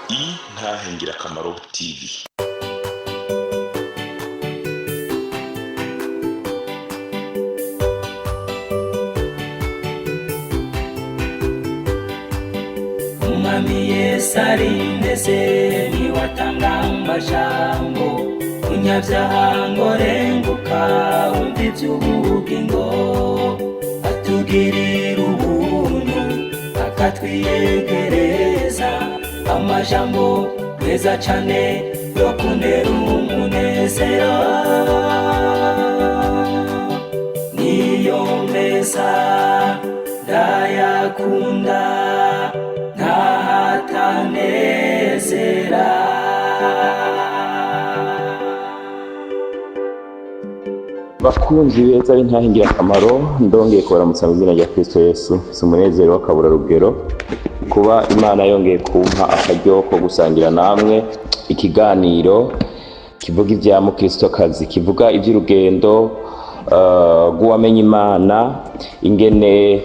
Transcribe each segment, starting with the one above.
Intahe Ngirakamaro TV. Umwami Yesu ari mbese niwatanga amajambo, munyabyaha ngo renguka wumva iby'ubugingo, atugirira ubuntu akatwiyegereza amajambo meza cane yo kuntera umunezero, niyo meza ndayakunda ntahatanezera. Bakunzi beza b'Intahe Ngirakamaro, ndongeye kubaramutsa mu izina rya Kristo Yesu. Si umunezero w'akaburarugero kuba Imana yongeye kumpa akaryo ko gusangira namwe ikiganiro kivuga ibya mukristokazi, kivuga iby'urugendo rw'uwamenye Imana, ingene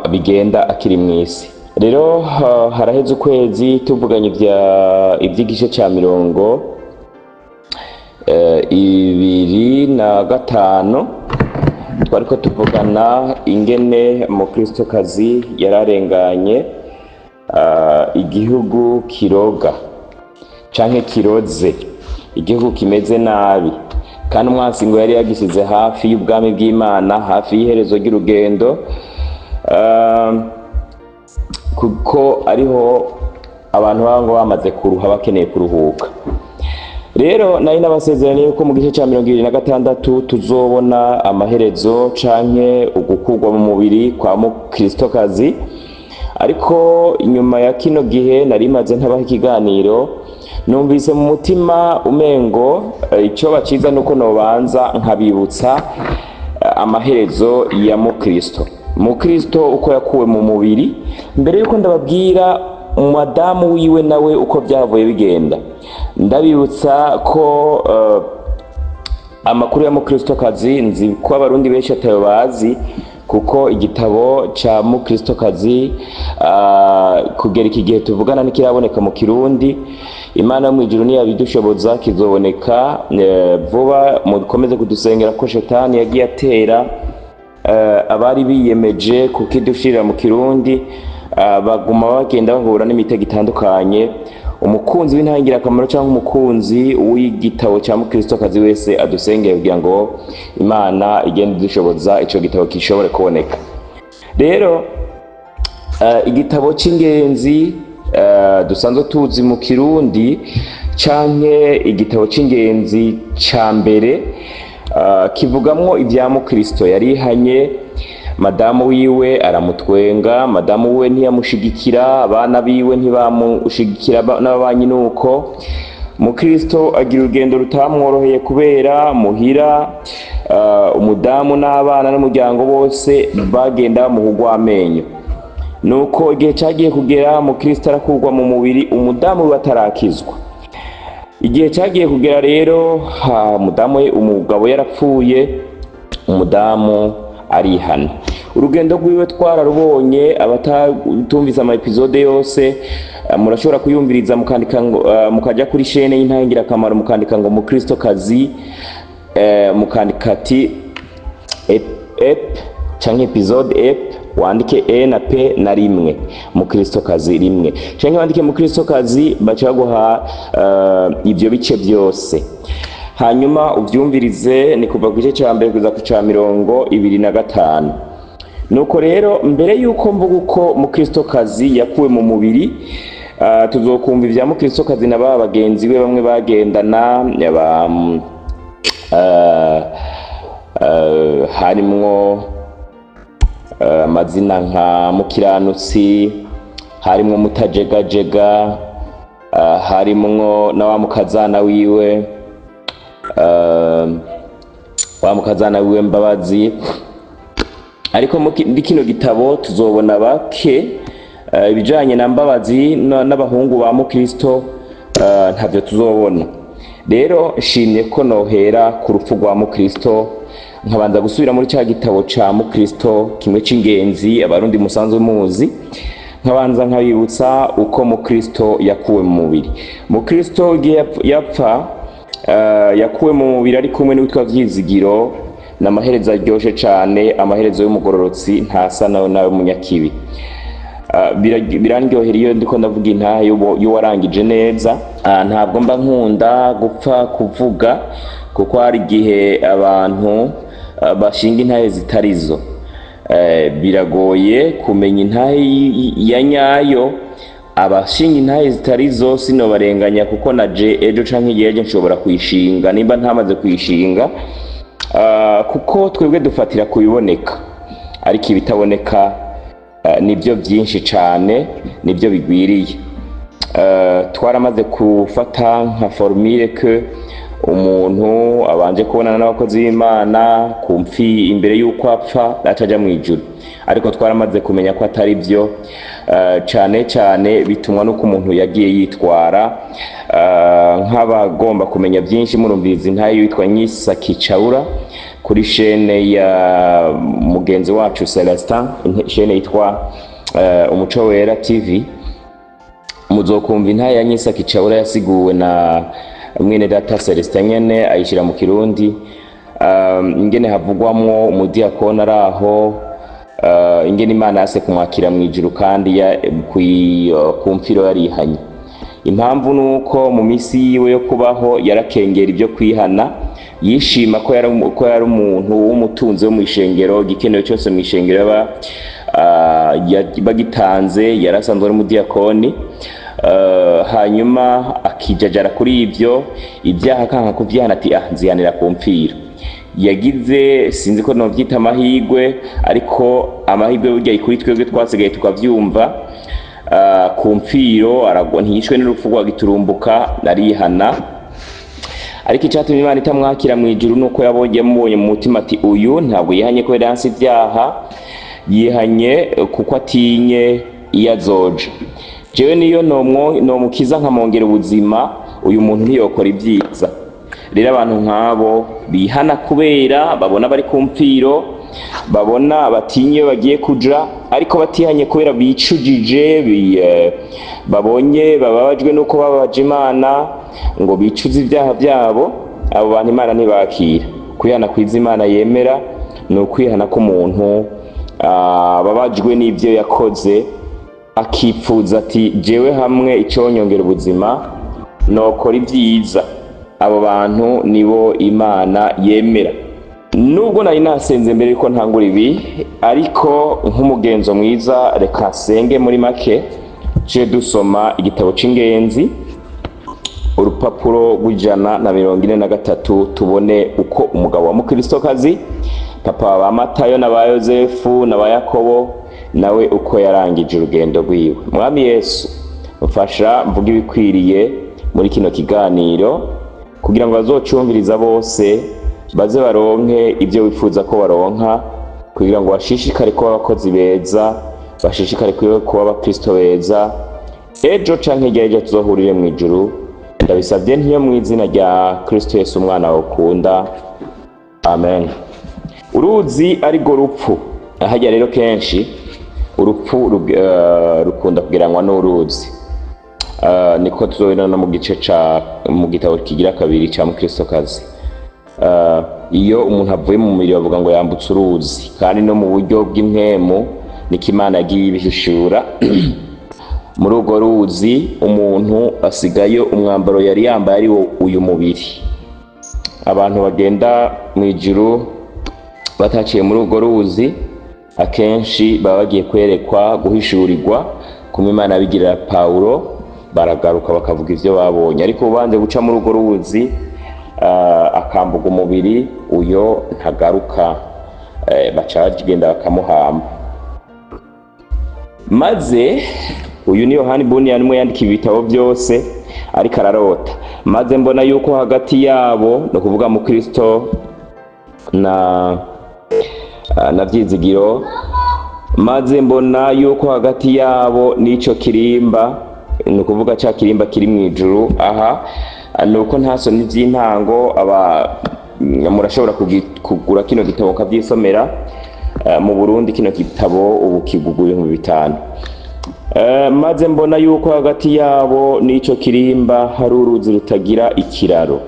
bigenda akiri mw'isi. Rero haraheze ukwezi tuvuganye iby'igice ca 25, twariko tuvugana ingene umukristokazi yararenganye igihugu kiroga canke kiroze, igihugu kimeze nabi, kandi umwansi ngo yari yagisize hafi y'ubwami bw'Imana, hafi y'iherezo ry'urugendo, kuko ariho abantu baba ngo bamaze kuruha bakeneye kuruhuka. Rero nari nabasezeraniye yuko mu gice ca 26 tuzobona amaherezo canke ugukurwa mu mubiri kwa mukristokazi. Ariko inyuma ya kino gihe nari maze ntabaha ikiganiro, numvise mu mutima umengo ico baciza nuko nobanza nkabibutsa amaherezo ya mukristo, mukristo uko yakuwe mu mubiri, mbere yuko ndababwira madamu wiwe nawe uko byavuye bigenda. Ndabibutsa ko amakuru ya mukristokazi nzi ko abarundi benshi atayo bazi, kuko igitabo ca mukristokazi kugera iki gihe tuvugana ntikiraboneka mu Kirundi. Imana yo mw'ijuru niyabidushoboza kizoboneka vuba. Mukomeze kudusengera ko shetani yagiye atera abari biyemeje kukidushirira mu Kirundi, baguma bagenda bahura n'imitego itandukanye. Umukunzi w'Intahe Ngirakamaro cyangwa umukunzi w'igitabo cya mukristokazi wese adusengere kugira ngo Imana igende idushoboza ico gitabo gishobore kuboneka. Rero igitabo c'ingenzi dusanzwe tuzi mu Kirundi canke igitabo c'ingenzi ca mbere, kivugamwo ibya mukristo yarihanye, madamu wiwe aramutwenga, madamu wiwe ntiyamushigikira, abana biwe ntibamushigikira, n'ababanyi nuko. Mukristo agira urugendo rutamworoheye kubera muhira, umudamu n'abana n'umuryango bose bagenda bamuhugwa amenyo. Nuko igihe cagiye kugera mukristo arakurwa mu mubiri, umudamu wiwe atarakizwa. Igihe cagiye kugera rero, umudamu we, umugabo yarapfuye, umudamu arihana. Urugendo rwiwe twararubonye. Abatatumvise ama episode yose, murashobora kuyumviriza mukandika ngo, mukaja kuri chaîne y'Intahe Ngirakamaro, mukandika ngo mukristokazi, mukandika ati ep canke episode ep, wandike e na p na rimwe, mukristokazi rimwe, canke wandike mukristokazi, baca baguha ivyo bice byose, hanyuma uvyumvirize. Ni kuva ku gice ca mbere kugeza ku ca 25. Nuko rero mbere yuko mvuga uko mukristokazi yakuwe mu mubiri, tuzokumva ivya mukristokazi na ba bagenzi be bamwe bagendana ba, harimwo amazina nka Mukiranutsi, harimwo Mutajegajega, harimwo na wa mukazana wiwe, wa mukazana wiwe Mbabazi. Ariko muri kino gitabo tuzobona bake, ibijanye na Mbabazi n'abahungu ba mukristo ntavyo tuzobona. Rero nshimye ko nohera ku rupfu rwa mukristo, nkabanza gusubira muri ca gitabo ca mukristo kimwe c'ingenzi abarundi musanzwe muzi. Nkabanza nkabibutsa uko Mukristo yakuwe mu mubiri. Mukristo igihe yapfa, yakuwe mu mubiri ari kumwe n'uwitwa Vyizigiro. Ni amaherezo aryoshe cane. Amaherezo y'umugororotsi ntasa nawe nawe munyakibi. Birandyohera iyo ndiko ndavuga intahe y'uwarangije neza. Ntabwo mba nkunda gupfa kuvuga, kuko hari igihe abantu bashinga intahe zitarizo. Biragoye kumenya intahe ya nyayo. Abashinga intahe zitarizo sinobarenganya, kuko naje ejo canke igihe nshobora kuyishinga nimba ntamaze kuyishinga. Kuko twebwe dufatira kubiboneka, ariko ibitaboneka nibyo byinshi cane, nibyo bigwiriye. Twaramaze gufata nka formule que umuntu abanje kubonana n'abakozi b'Imana ku mfi imbere y'uko apfa ataja mu ijuru, ariko twaramaze kumenya ko atari byo. Cane cane bitumwa n'uko umuntu yagiye yitwara. Nk'abagomba kumenya byinshi, murumviriza intahe yitwa Nyisa Kicaura kuri chaîne ya mugenzi wacu Celestin, chaîne yitwa Umuco Wera TV. Muzokumva intahe ya Nyisa Kicaura yasiguwe na mwene data Celestin nyene, ayishira mu Kirundi, ingene havugwamwo umudiyakoni ari aho, ingene Imana yase kumwakira mu ijuru kandi ku mfiro yarihanye. Impamvu nuko mu misi yiwe yo kubaho yarakengera ibyo kwihana, yishima ko yari umuntu w'umutunzi wo mu ishengero, igikenewe cyose mu ishengero yaba bagitanze, yari asanzwe ari umudiyakoni. Hanyuma akijajara kuri ibyo ibyaha, akanka kuvyihana, ati: "Ah, nzihanira ku mfiro." Yagize, sinzi ko novyita amahigwe, ariko amahigwe burya kuri twebwe twasigaye tukavyumva. Ku mfiro aragwa, ntiyishwe n'urupfu rwa giturumbuka, arihana. Ariko icyatumye Imana itamwakira mu ijuru nuko yabonye, yamubonye mu mutima, ati: "Uyu ntabwo yihanye kubera yanse ibyaha, yihanye kuko atinye iyo azoja. Jewe niyo nomukiza nkamwongera ubuzima, uyu muntu ntiyokora ibyiza." Rero abantu nk'abo bihana kubera babona bari ku mfiro, babona batinye iyo bagiye kuja, ariko batihanye kubera bicujije, babonye bababajwe nuko bababaje Imana, ngo bicuze ibyaha byabo, abo bantu Imana ntibakira. Kwihana kwiza Imana yemera ni ukwihana k'umuntu babajwe n'ibyo yakoze, akipfuza ati: "Jewe hamwe iconyongera ubuzima nokora ibyiza." Abo bantu nibo Imana yemera. Nubwo nari nasenze mbere yuko ntangura ibi, ariko nk'umugenzo mwiza reka nsenge muri make, tuje dusoma igitabo c'Ingenzi, urupapuro rw'143, tubone uko umugabo wa Mukristokazi, papa ba Matayo na ba Yozefu na ba Yakobo, nawe uko yarangije urugendo rwiwe. Mwami Yesu, mfasha mvuga ibikwiriye muri kino kiganiro, kugira ngo bazocumviriza bose baze baronke ibyo wifuza ko baronka, kugira ngo bashishikare kuba abakozi beza, bashishikare kuba abakristo beza, ejo canke hirya y'ejo tuzohurire mu ijuru. Ndabisabye ntiyo mu izina rya Kristo Yesu, umwana wawe ukunda, amen. Uruzi arirwo rupfu. Hajya rero kenshi urupfu rukunda kugeranwa n'uruzi. Niko tuzobona no mu gice ca mu gitabo kigira kabiri ca Mukristokazi. Iyo umuntu avuye mu mubiri bavuga ngo yambutse uruzi, kandi no mu buryo bw'impwemu niko Imana yagiye ibihishura. Muri urwo ruzi umuntu asigayo umwambaro yari yambaye, ari wo uyu mubiri. Abantu bagenda mu ijuru bataciye muri urwo ruzi, akenshi baba bagiye kwerekwa, guhishurirwa kumwe Imana bigirira Pawulo, baragaruka bakavuga ivyo babonye. Ariko ubanze guca muri urwo ruzi, akambuga umubiri, uyo ntagaruka, baca bagenda bakamuhamba. Maze uyu ni Yohani Bunyan, umwe yandika ibitabo byose, ariko ararota: "Maze mbona yuko hagati yabo," ni ukuvuga mu Kristo na Vyizigiro, "maze mbona yuko hagati yabo n'ico kirimba," ni ukuvuga ca kirimba kiri mu ijuru. Aha ni uko nta soni vy'intango aba murashobora kugura kino gitabo mukavyisomera. Mu Burundi kino gitabo ubu kigugwa 5000. Maze mbona yuko hagati yabo n'ico kirimba hari uruzi rutagira ikiraro,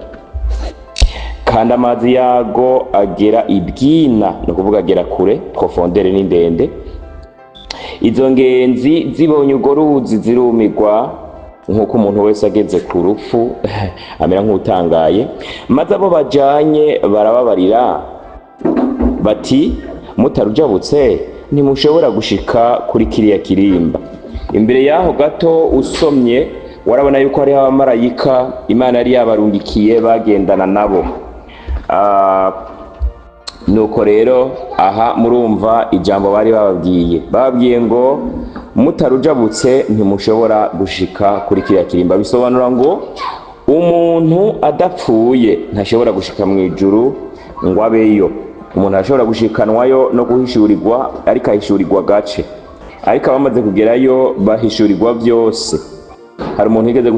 kandi amazi yago agera ibwina, ni ukuvuga agera kure, profondeur ni ndende. Izo ngenzi zibonye urwo ruzi zirumirwa, nk'uko umuntu wese ageze ku rupfu amera nk'utangaye. Maze abo bajanye barababarira bati: "Mutarujabutse ntimushobora gushika kuri kiriya kirimba." Imbere y'aho gato usomye warabona yuko hariho abamarayika Imana yari yabarungikiye bagendana nabo. Nuko rero aha murumva ijambo bari bababwiye, bababwiye ngo mutarujabutse ntimushobora gushika kuri kiriya kirimba. Bisobanura ngo umuntu adapfuye ntashobora gushika mu ijuru ngo abeyo. Umuntu arashobora gushikanwayo no guhishurirwa, ariko ahishurirwa gace, ariko abamaze kugerayo bahishurirwa byose. Hari umuntu yigeze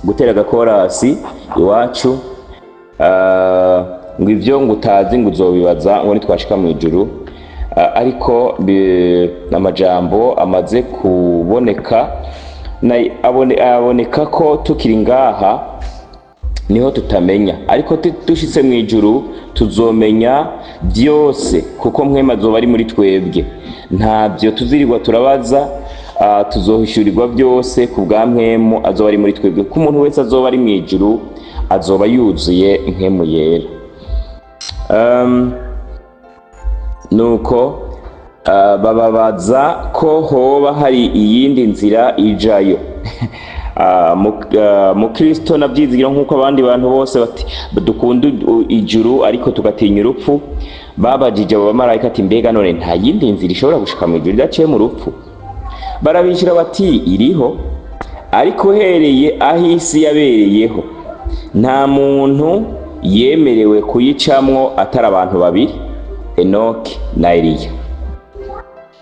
gutera agakorasi iwacu, ngo ivyo ngo utazi ngo uzobibaza ngo nitwashika mu ijuru. Ariko amajambo amaze kuboneka aboneka ko tukiri ngaha niho tutamenya, ariko dushitse mu ijuru tuzomenya byose, kuko Mpwemu azoba ari muri twebwe. Ntabyo tuzirirwa turabaza, tuzohishurirwa byose ku bwa Mpwemu azoba ari muri twebwe, ko umuntu wese azoba ari mu ijuru azoba yuzuye Mpwemu Yera. Nuko bababaza ko hoba hari iyindi nzira ijayo. Mukristo na byizigira nk'uko abandi bantu bose bati dukunda ijuru ariko tugatinya urupfu, babajije abo bamarayika ati: "Mbega none nta yindi nzira ishobora gushika mu ijuru idaciye mu rupfu?" Barabishyura bati: "Iriho, ariko uhereye aho isi yabereyeho nta muntu yemerewe kuyicamwo atari abantu babiri, Enoki na Eliya."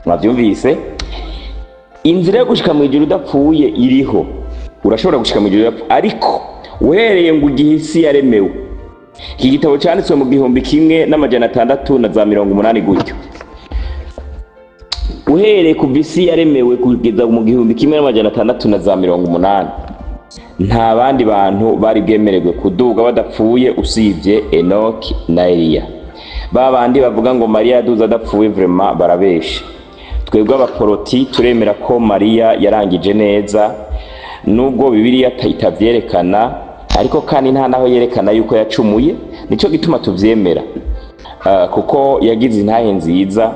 Mwabyumvise? Inzira yo gushika mu ijuru udapfuye iriho, urashobora gushika mu ijuru udapfuye, ariko uhereye ngo igihe isi yaremewe, iki gitabo cyanditswe mu 1680 na za 80 gutyo, uhereye kuva isi yaremewe kugeza mu 1680, nta bandi bantu bari bwemererwe kuduga badapfuye usibye Enoki na Eliya. Ba bandi bavuga ngo Mariya yaduze adapfuye, vraiment barabesha. Twebwe abaporoti turemera ko Mariya yarangije neza, nubwo Bibiliya itavyerekana, ariko kandi nta naho yerekana yuko yacumuye. Nico gituma tuvyemera, kuko yagize intahe nziza.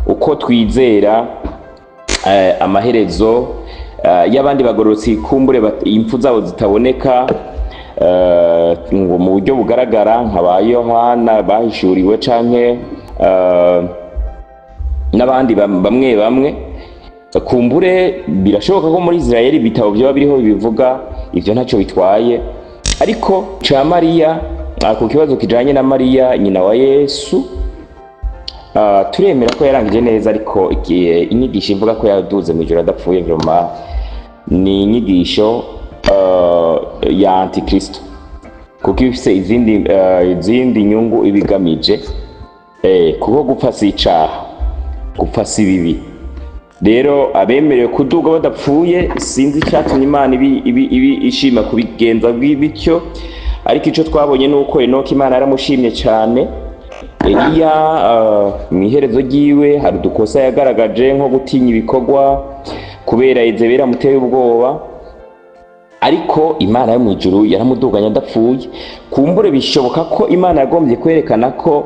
Uko twizera amaherezo y'abandi bagororotsi, kumbure impfu zabo zitaboneka ngo mu buryo bugaragara, nka ba Yohana bahishuriwe canke n'abandi bamwe bamwe, kumbure birashoboka ko muri Israel ibitabo byoba biriho bibivuga, ivyo ntacyo bitwaye. Ariko ca Mariya, ku kibazo kijanye na Mariya nyina wa Yesu, turemera ko yarangije neza, ariko inyigisho ivuga ko yaduze mu ijuru adapfuye, vraiment ni inyigisho ya antikristo, kuko ifise izindi nyungu ibigamije, kuko gupfa si icaha, gupfa si bibi. Rero abemerewe kuduga badapfuye, sinzi icyatumye Imana ibi ishima kubigenza bityo. Ariko ico twabonye ni uko Enoki Imana yaramushimye cyane. Eliya, mu iherezo ryiwe hari udukosa yagaragaje, nko gutinya ibikorwa kubera Yezebeli amuteye ubwoba, ariko Imana yo mu ijuru yaramuduganye adapfuye. Kumbure bishoboka ko Imana yagombye kwerekana ko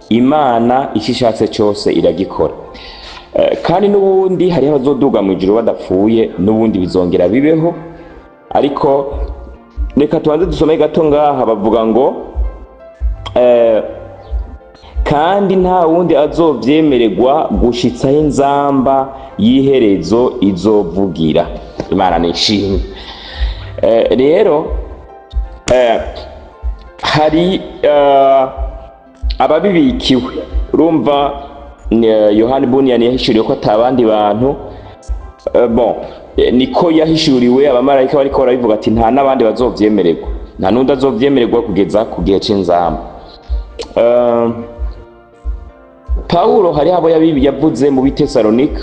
Imana icyo ishatse cyose iragikora. Kandi n'ubundi hariho abazoduga mu ijuru badapfuye, n'ubundi bizongera bibeho. Ariko reka tubanze dusome gato ngaha. Bavuga ngo kandi nta wundi azovyemererwa gushitsaho inzamba y'iherezo izovugira. Imana nishimwe. Rero hari ababibikiwe. Urumva Yohani Bunyan yahishuriwe ko atabandi bantu, bon, niko yahishuriwe, abamarayika bariko barabivuga ati nta n'abandi bazovyemererwa, nta n'undi azovyemererwa kugeza ku gihe c'inzamba. Pawulo hariho abo yavuze mu Bitesalonika.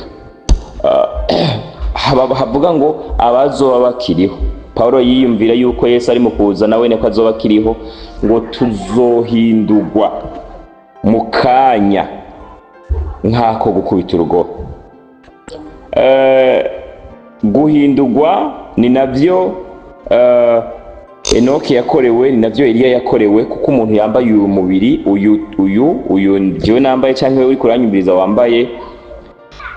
Havuga ngo abazoba bakiriho. Paulo yiyumvira yuko Yesu ari mu kuza, nawe niko azoba akiriho, ngo tuzohindurwa mu kanya nk'ako gukubita urugohe. Guhindurwa ni navyo Enoki yakorewe, ni navyo Eliya yakorewe, kuko umuntu yambaye uyu mubiri, uyu jewe nambaye canke wewe uriko uranyumviriza wambaye,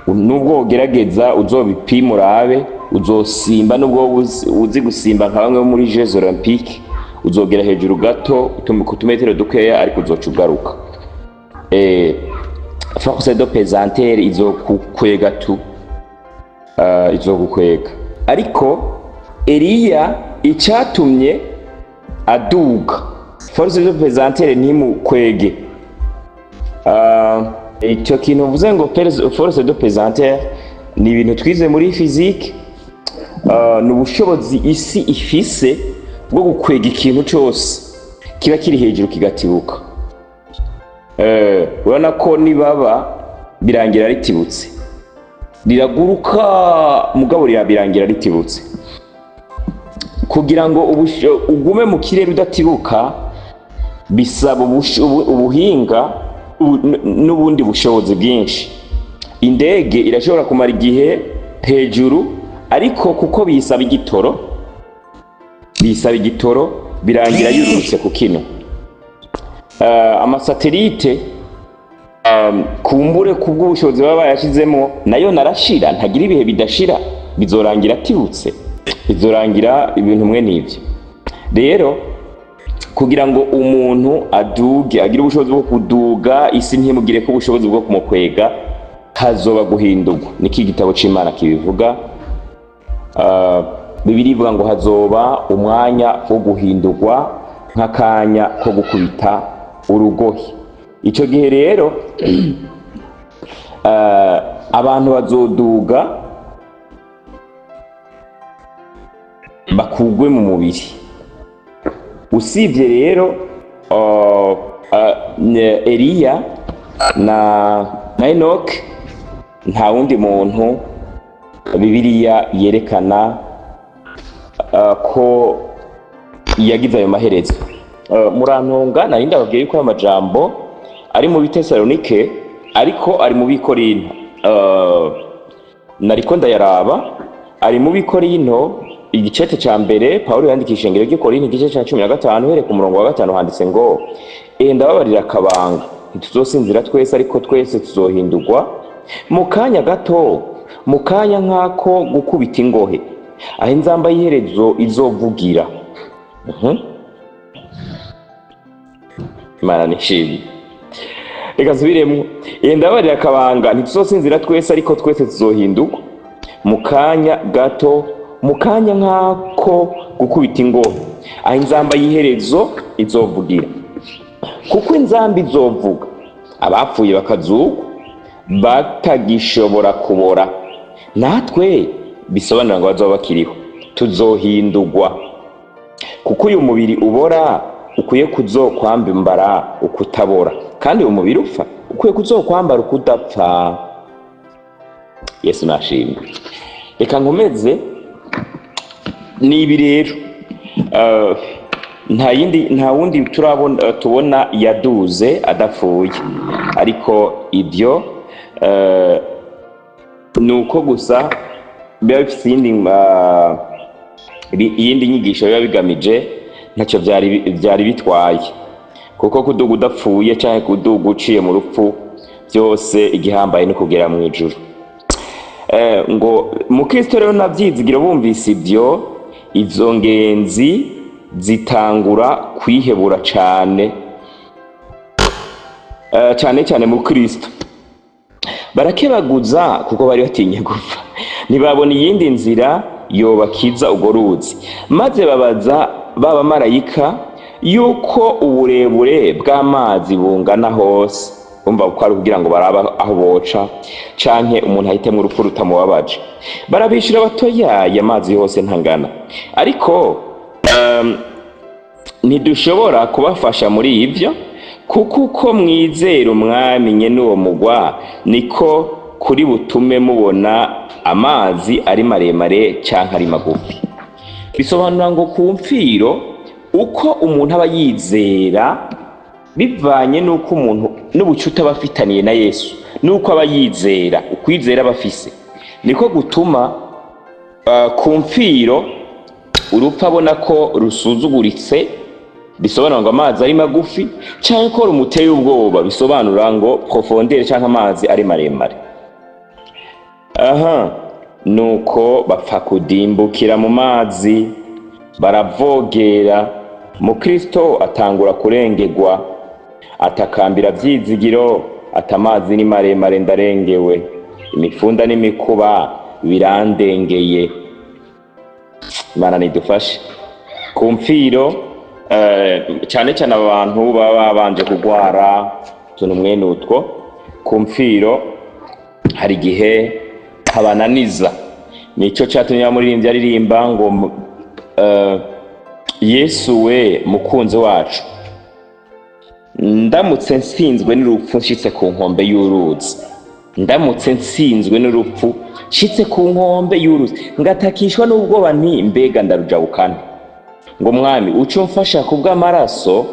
nubwo wogerageza uzobipima urabe, uzosimba, nubwo uzi gusimba nka bamwe bo muri Jeux Olympiques, uzogera hejuru gato ku tumetero dukeya, ariko uzoca ugaruka. Force de pesanteur izokukwega tu, izogukwega. Ariko Eliya icyatumye aduga, force de pesanteur ntimukwege, icyo kintu mvuze ngo force de pesanteur ni ibintu twize muri physique, ni ubushobozi isi ifise bwo gukwega ikintu cyose kiba kiri hejuru kigatibuka. Urabona ko nibaba birangira ritibutse, riraguruka mugabo birangira ritibutse. Kugira ngo ugume mu kirere udatibuka bisaba ubuhinga n'ubundi bushobozi bwinshi. Indege irashobora kumara igihe hejuru, ariko kuko bisaba igitoro, birangira yururutse ku kino. Amasatelite, kumbure kubw'ubushobozi baba bayashizemo, nayo narashira, ntagira ibihe bidashira, bizorangira atibutse, bizorangira ibintu mwe n'ivyo. Rero kugira ngo umuntu aduge, agire ubushobozi bwo kuduga, isi ntimugire ko ubushobozi bwo kumukwega, hazoba guhindurwa. Niko igitabo c'Imana kibivuga. Bibiliya ivuga ngo hazoba umwanya wo guhindurwa nk'akanya ko gukubita urugohe. Ico gihe rero abantu bazoduga bakugwe mu mubiri. Usibye rero Eliya na Enoch, nta wundi muntu Bibiliya yerekana ko yagize ayo maherezo. Murantunga, nari ndababwiye yuko ayo majambo ari mu Bitesalonike, ariko ari mu Bikorinto. Nariko ndayaraba, ari mu Bikorinto igicete ca mbere Pawulo yandikisha ishengero ry'i Korinto, igice ca 15, uhereye ku murongo wa 5, handitse ngo: "Ehe, ndababarira akabanga, ntituzosinzira twese, ariko twese tuzohindurwa mu kanya gato, mu kanya nk'ako gukubita ingohe, aho inzamba y'iherezo izovugira." Imana nishimye. Reka nsubiremwo: "Ehe, ndababarira akabanga, ntituzosinzira twese, ariko twese tuzohindurwa mu kanya gato, mu kanya nk'ako gukubita ingohe, aho inzamba y'iherezo izovugira. Kuko inzamba izovuga, abapfuye bakazugwa batagishobora kubora, natwe," bisobanura ngo bazoba bakiriho, "tuzohindurwa. Kuko uyu mubiri ubora ukwiye kuzokwambara ukutabora, kandi uyu mubiri upfa ukwiye kuzokwambara ukudapfa." Yesu nashimwe. Reka nkomeze. Ni ibi rero, nta yindi, nta wundi turabona, tubona yaduze adapfuye, ariko ibyo ni uko gusa biba bifite iyindi nyigisho biba bigamije, ntacyo byari bitwaye, kuko kuduga udapfuye canke kuduga uciye mu rupfu, byose igihambaye ni kugera mu ijuru. Ngo mukristo rero na Byizigiro bumvise ibyo, izo ngenzi zitangura kwihebura cane, cane cane mu Kristo barakebaguza, kuko bari batinye gupfa, ntibabona iyindi nzira yobakiza urwo ruzi. Maze babaza ba bamarayika yuko uburebure bw'amazi bungana hose. Umva ko ari kugira ngo barabe aho boca, canke umuntu ahitemwo urupfu rutamubabaje. Barabishura batoyaye, amazi hose ntangana. Ariko ntidushobora kubafasha muri ivyo, kuko uko mwizera Umwami nyene uwo mugwa niko. kuri butume mubona amazi ari maremare canke ari magufi. Bisobanura ngo ku mfiro, uko umuntu aba yizera, bivanye n'uko umuntu n'ubucuti aba afitaniye na Yesu, n'uko aba yizera, ukwizera aba afise, niko gutuma ku mfiro urupfu abona ko rusuzuguritse, bisobanura ngo amazi ari magufi, canke ko rumuteye ubwoba, bisobanura ngo profondeur canke amazi ari maremare. Aha nuko bapfa kudimbukira mu mazi, baravogera. Mukristo atangura kurengerwa, atakambira Vyizigiro ati: "Amazi ni maremare, ndarengewe, imifunda n'imikuba birandengeye." Imana nidufashe. Ku mfiro, cyane cyane abantu baba babanje kugwara utuntu mwene utwo, ku mfiro hari igihe habananiza. Nico catumye muririmbyi aririmba ngo "Yesu we mukunzi wacu, ndamutse nsinzwe n'urupfu nshitse ku nkombe y'uruzi, ndamutse nsinzwe n'urupfu nshitse ku nkombe y'uruzi, ngatakishwa n'ubwoba nti mbega ndarujabukana, ngo Mwami uce umfasha kubw'amaraso,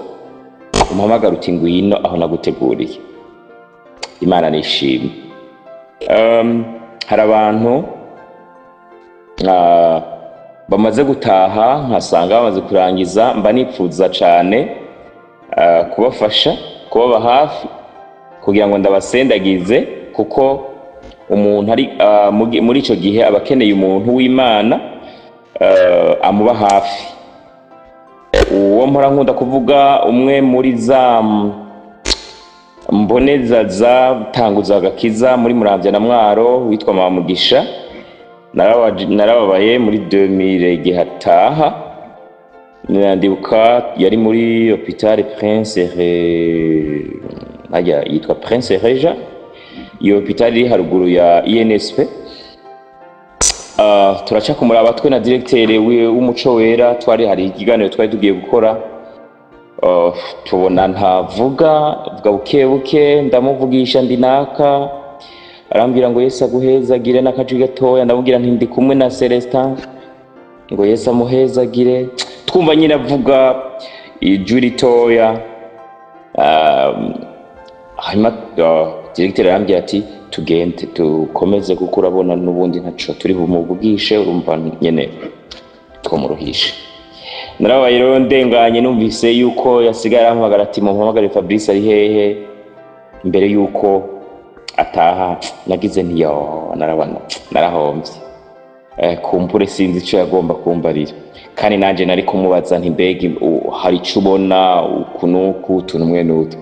umpamagara uti ngwino aho naguteguriye." Imana nishimwe. Hari abantu bamaze gutaha, nkasanga bamaze kurangiza, mba nipfuza cane kubafasha, kubaba hafi kugira ngo ndabasendagize, kuko umuntu ari muri ico gihe aba akeneye umuntu w'Imana amuba hafi. Uwo mpora nkunda kuvuga, umwe muri za mboneza zatanguza agakiza muri Muramvya na Mwaro, witwa Mama Mugisha, narababaye muri 2000 igihe ataha. Ndibuka yari muri hôpital Prince harya yitwa Prince Reja, iyo hôpital iri haruguru ya INSP. Turaca kumuraba twe na directeur w'Umuco Wera, twari hari ikiganiro twari tugiye gukora. Tubona ntavuga, vuga buke buke. Ndamuvugisha, ndi naka, arambwira ngo "Yesu aguhezagire" n'akajwi gatoya. Ndamubwira nti: "Ndi kumwe na Celestin", ngo "Yesu amuhezagire". Twumva nyine avuga ijwi ritoya. Hanyuma directeur arambwira ati: "Tugende dukomeze, kuko urabona n'ubundi ntaco turi bumuvugishe, urumva nyene twomuruhishe." Narabaye rero ndenganye, numvise yuko yasigaye arampamagara ati: "Mumpamagare Fabrice, ari hehe?" Mbere yuko ataha nagize ntiyo narabana narahombye. Kumbure sinzi ico yagomba kumbarira, kandi nanje nari kumubaza nti: "Mbega hari ico ubona uku n'uku?" Utuntu mwe n'utu.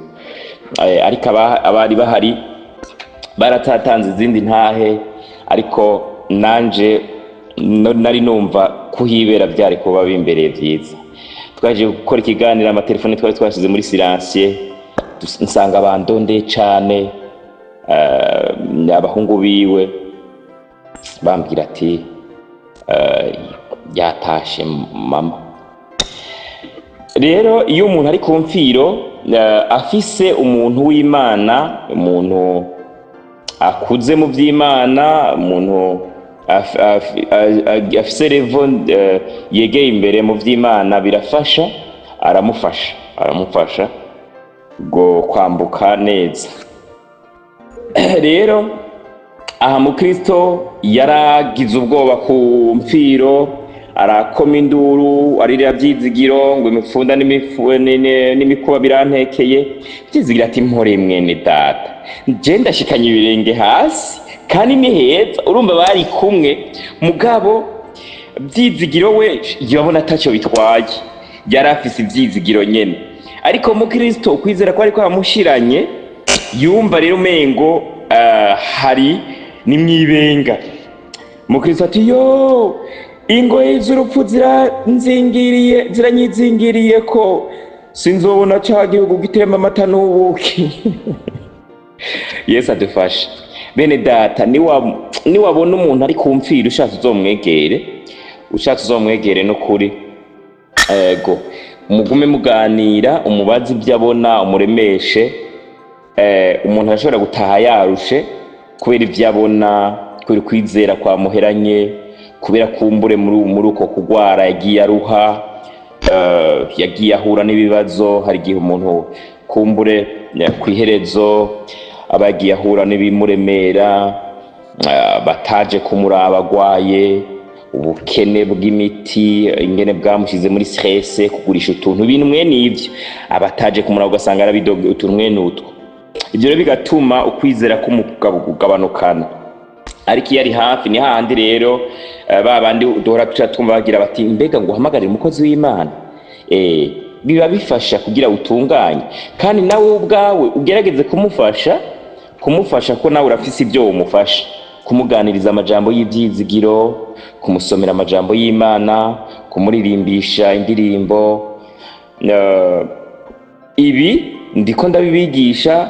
Ariko abari bahari baratatanze izindi ntahe, ariko nanje nari numva kuhibera byari kuba bimbereye vyiza. Twaje gukora ikiganiro, amatelefone twari twashize muri silencieux, nsanga bandondeye cane, abahungu biwe bambwira ati: "Yatashe mama." Rero iyo umuntu ari ku mfiro, afise umuntu w'Imana, umuntu akuze mu vy'Imana, umuntu afise level yegeye imbere mu vy'Imana, birafasha, aramufasha go kwambuka neza. Rero aha Mukristo yaragize ubwoba ku mfiro, arakoma induru, aririra Vyizigiro ngo: "Imifunda n'imikuba birantekeye." Vyizigiro ati: "Mpore mwene data, je ndashikanye ibirenge hasi kandi ni heza." Urumva bari kumwe, mugabo Vyizigiro we yabona ataco bitwaye, yari afise ivyizigiro nyene. Ariko Mukristo ukwizera kwari kwamushiranye, yumva rero umengo hari ni mwibenga. Mukristo ati: "Yo, ingoyi z'urupfu ziranzingiriye, ziranyizingiriye, ko sinzobona ca gihugu gitemba amata n'ubuki." Yesu adufashe. Bene data, niwabona umuntu ari ku mfiro, ushatse uzomwegere, ushatse uzomwegere n'ukuri. Ego, mugume muganira, umubaze ibyo abona, umuremeshe. Umuntu arashobora gutaha yarushe. Kubera ivyo abona, kubera ukwizera kwamuheranye, kubera kumbure muri uko kugwara yagiye aruha, yagiye ahura n'ibibazo. Hari igihe umuntu kumbure kw'iherezo aba yagiye ahura n'ibimuremera, bataje kumuraba agwaye, ubukene bw'imiti ingene bwamushize muri stress, kugurisha utuntu, ibintu mwene ivyo, abataje kumuraba ugasanga arabidoga, utuntu mwene utwo. Ivyo rero bigatuma ukwizera k'umugabo kugabanukana. Ariko iyo ari hafi, ni hahandi rero ba bandi duhora tuca twumva bagira bati: "Mbega ngo uhamagarire umukozi w'Imana?" Biba bifasha kugira utunganye, kandi nawe ubwawe ugerageze kumufasha ko nawe urafise ibyo womufasha: kumuganiriza amajambo y'ivyizigiro, kumusomera amajambo y'Imana, kumuririmbisha indirimbo. Ibi ndiko ndabibigisha,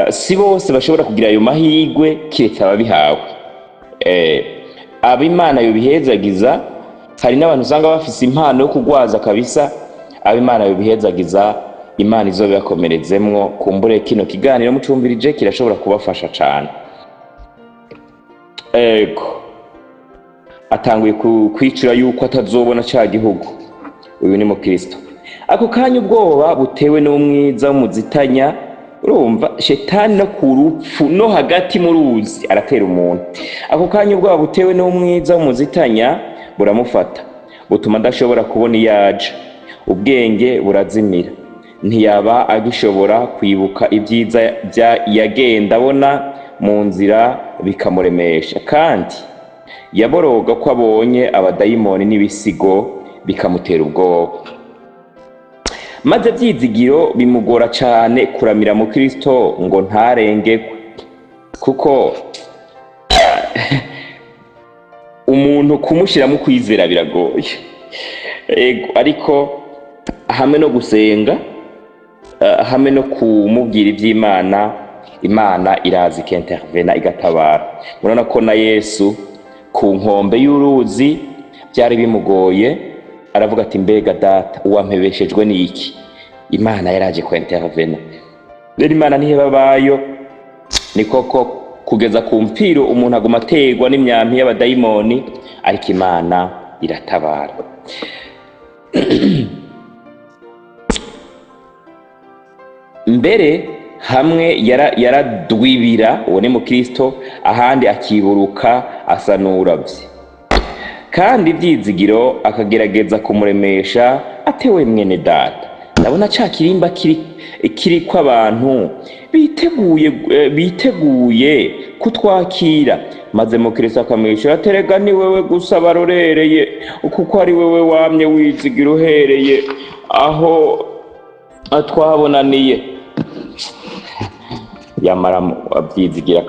si bose bashobora kugira ayo mahirwe, kiretse ababihawe, abo Imana yobihezagiza. Hari n'abantu usanga bafise impano yo kugwaza kabisa. Abo Imana yobihezagiza, Imana izobibakomerezemwo. Kumbure kino kiganiro mucumvirije kirashobora kubafasha cane. Ego, atanguye kwicura yuko atazobona ca gihugu. Uyu ni mukristo. Ako kanya ubwoba butewe n'umwiza w'umuzitanya. Urumva shetani no ku rupfu no hagati mu ruzi aratera umuntu. Ako kanya ubwoba butewe n'umwiza w'umuzitanya buramufata, butuma adashobora kubona iyo aja. Ubwenge burazimira, ntiyaba agishobora kwibuka ibyiza yagenda abona mu nzira, bikamuremesha. Kandi yaboroga ko abonye abadayimoni n'ibisigo, bikamutera ubwoba. Maze Byizigiro bimugora cane kuramira mu Kristo ngo ntarengegwe, kuko umuntu kumushiramo kwizera biragoye. Ego, ariko hamwe no gusenga, hamwe no kumubwira ivy'Imana, Imana iraza ikintervena, igatabara. Murabona ko na Yesu ku nkombe y'uruzi byari bimugoye, aravuga ati: "Mbega Data, uwampebeshejwe n'iki?" Imana yaraje kwintervena. Rero Imana ntiheba abayo. Ni koko, kugeza ku mpfiro umuntu aguma aterwa n'imyampi y'abadayimoni, ariko Imana iratabara. Mbere hamwe yaradwibira, uwo ni mukristo, ahandi akiburuka asa n'uravye. Kandi Ibyizigiro akagerageza kumuremesha, atewe: "Mwene data, ndabona ca kirimba kiriko abantu biteguye kutwakira." Maze mukristo akamwishyura aterega: "Ni wewe gusa barorereye, kuko ari wewe wamye wizigira uhereye aho twabonaniye." Yamara Abyizigira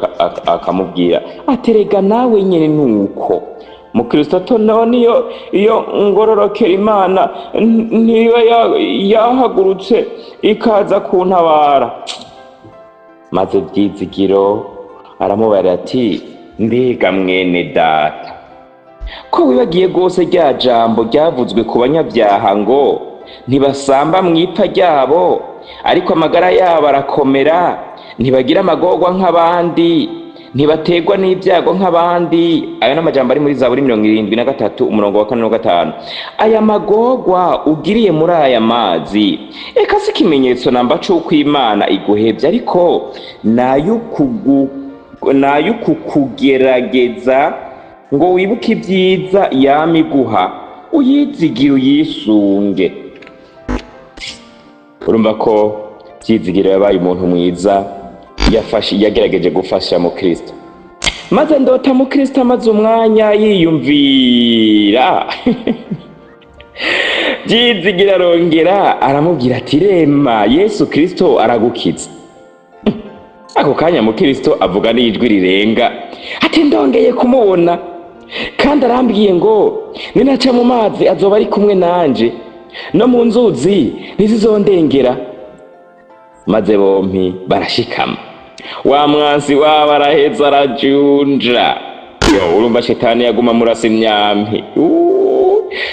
akamubwira aterega: "Nawe nyene nuko." Mukristo ato: "None iyo ngororokera Imana, ntiba yahagurutse ikaza kuntabara?" Maze Byizigiro aramubarira ati: "Mbega mwene data, ko wibagiye rwose rya jambo ryavuzwe ku banyabyaha ngo ntibasamba mu ipfa ryabo, ariko amagara yabo arakomera, ntibagira amagorwa nk'abandi, ntibaterwa n'ibyago nk'abandi?" Ayo ni amajambo ari muri Zaburi 73, umurongo wa 4 na 5. "Aya magorwa ugiriye muri aya mazi, eka si ikimenyetso namba c'uko Imana iguhevye, ariko n'ay'ukukugerageza ngo wibuke ibyiza yama iguha, uyizigire, uyisunge." Urumva ko Byizigiro yabaye umuntu mwiza, yafashe, yagerageje gufasha mu Kristo. Maze ndota mu Kristo amaze umwanya yiyumvira. Byizigira arongera aramubwira ati: "Rema, Yesu Kristo aragukiza." Ako kanya mu Kristo avuga n'ijwi rirenga ati: "Ndongeye kumubona, kandi arambwiye ngo ninaca mu mazi azoba ari kumwe nanje, no mu nzuzi ntizizondengera." Maze bompi barashikama. Wa mwansi waba araheza arajunja. Yo, urumva shetani yaguma murasa imyampi.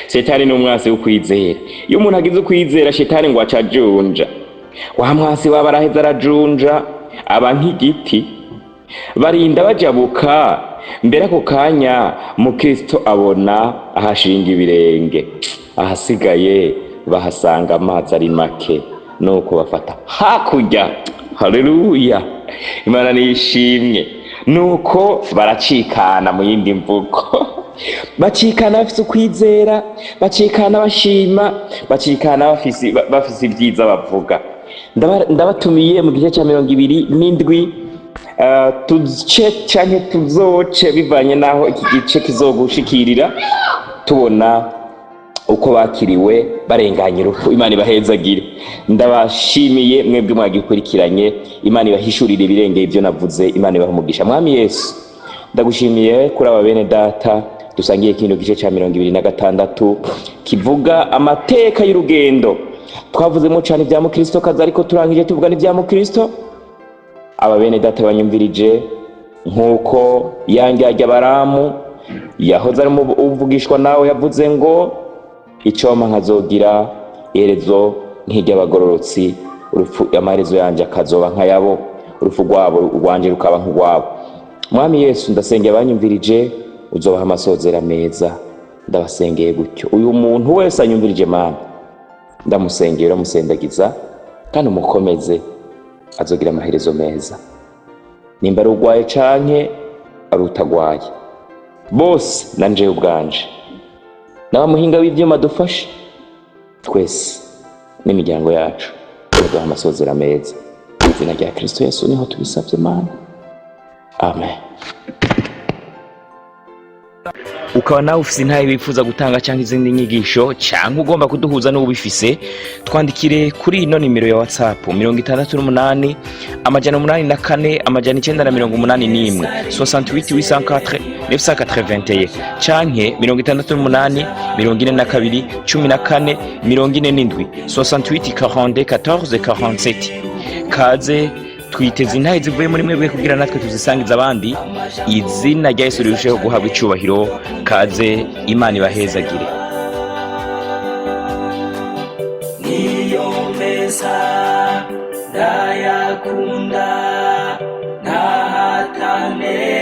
Shetani ni umwansi w'ukwizera. Iyo umuntu agize ukwizera, shetani ngo aca ajunja. Wa mwansi waba araheza arajunja, aba nk'igiti. Barinda bajabuka. Mbere ako kanya Mukristo abona ahashinga ibirenge, ahasigaye bahasanga amazi ari make, nuko bafata hakurya. Haleluya, Imana nishimwe. Nuko baracikana, mu yindi mvugo bacikana bafise ukwizera, bacikana bashima, bacikana bafise ibyiza bavuga. Ndabatumiye mu gice cya 27, tuce canke tuzoce bivanye n'aho iki gice kizogushikirira, tubona uko bakiriwe barenganye urupfu. Imana ibahezagire. Ndabashimiye mwebwe mwagikurikiranye. Imana ibahishurire ibirengeye ibyo navuze. Imana ibahe umugisha. Mwami Yesu, ndagushimiye kuri aba bene data dusangiye kino gice cya 26 kivuga amateka y'urugendo. Twavuzemo cyane ibya Mukristo kazi, ariko turangije tuvuga n'ibya Mukristo. Aba bene data banyumvirije, nk'uko yanjyajya Baramu yahoze ari uvugishwa nawe yavuze ngo: "Icompa nkazogira iherezo nk'iry'abagororotsi, urupfu amaherezo yanjye akazoba nk'ayabo, urupfu rwabo urwanje rukaba nk'urwabo." Mwami Yesu, ndasengeye abanyumvirije, uzobaha amasozera meza. Ndabasengeye gutyo. Uyu muntu wese anyumvirije, Mana, ndamusengeye, uramusendagiza kandi umukomeze, azogira amaherezo meza, nimba ari urwaye canke ari utagwaye, bose na njewe ubwanje n'abamuhinga w'ivyuma dufashe twese n'imiryango yacu, baduha amasozera meza. Mu izina rya Kristo Yesu niho tubisabye, Mana, amen. Ukaba nawe ufise intahe wifuza gutanga cyangwa izindi nyigisho, cyangwa ugomba kuduhuza n'ubifise, twandikire kuri ino nimero ya WhatsApp: 68 804 981, 68 804 981, canke 68 42 14 47, 68 42 14 47. Kaze, twiteze intahe zivuye muri mwebwe kugira natwe tuzisangiza abandi, izina rya Yesu rirusheho guhabwa icubahiro. Kaze, Imana ibahezagire. Niyo meza ndayakunda ntahatane.